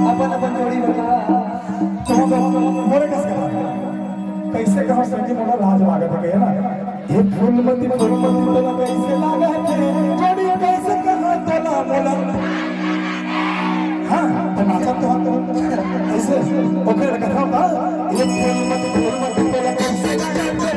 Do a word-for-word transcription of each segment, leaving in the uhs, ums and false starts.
अपन अपन जोड़ी बता। तो हम मोरे कस कहा, कैसे कहा संगी मोला लाज लागत है ना। ये फूलमती फूलमती तोला कैसे लागत है, जोड़ी कैसे कहा तोला मोला। हाँ, तो नाचत तो हम ऐसे ओकरे कथा बा। ये फूलमती फूलमती तोला कैसे लागत है।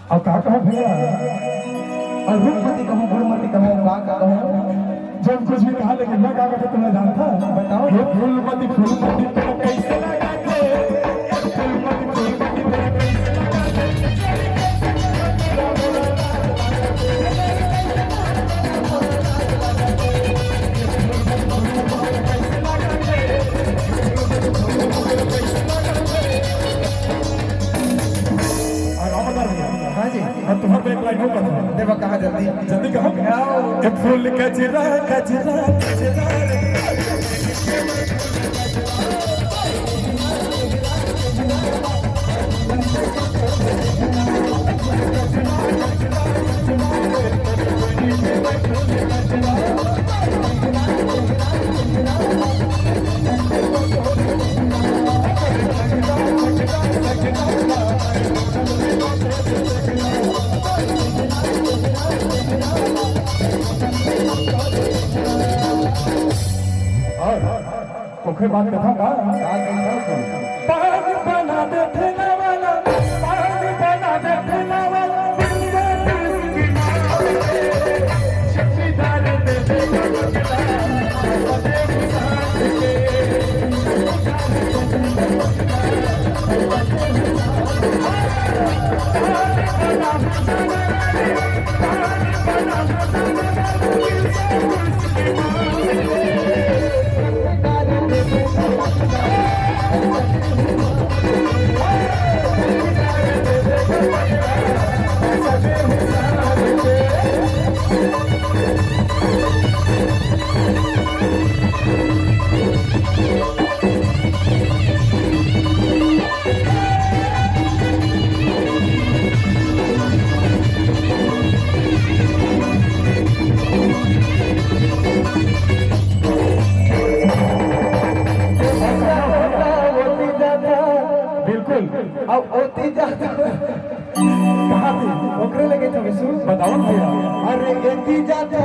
अब का कहूँ भैया? और रूपमती कहूँ, गुणमती कहूँ, का का कहूँ? जब कुछ भी कहा, लेकिन मैं का कहता तुम्हें जानता? बताओ। ये फूलमती, फूलमती तोरा कैसे लगा थे? ये फूलमती, फूलमती तोरा कैसे लगा थे? और रामदास भैया। हाँ जी। अब तुम्हारे पे एक लाइन और पढ़ो। देवा कहाँ जल्दी? जल्दी कहो। आओ। ए फूल गजरा, गजरा, गजरा। और ओखरे बाद कथा का? पानी बना दे ठेला वाला, पानी बना दे ठेला वाला, बिंदे तुलसी की माँ, चौकीदार दे दे बंगला, दे साथ के। बिल्कुल। अब ओती जाता। कहाँ थी? ओकरे लगे था विशु। बताओ ना भैया। अरे एती जाता।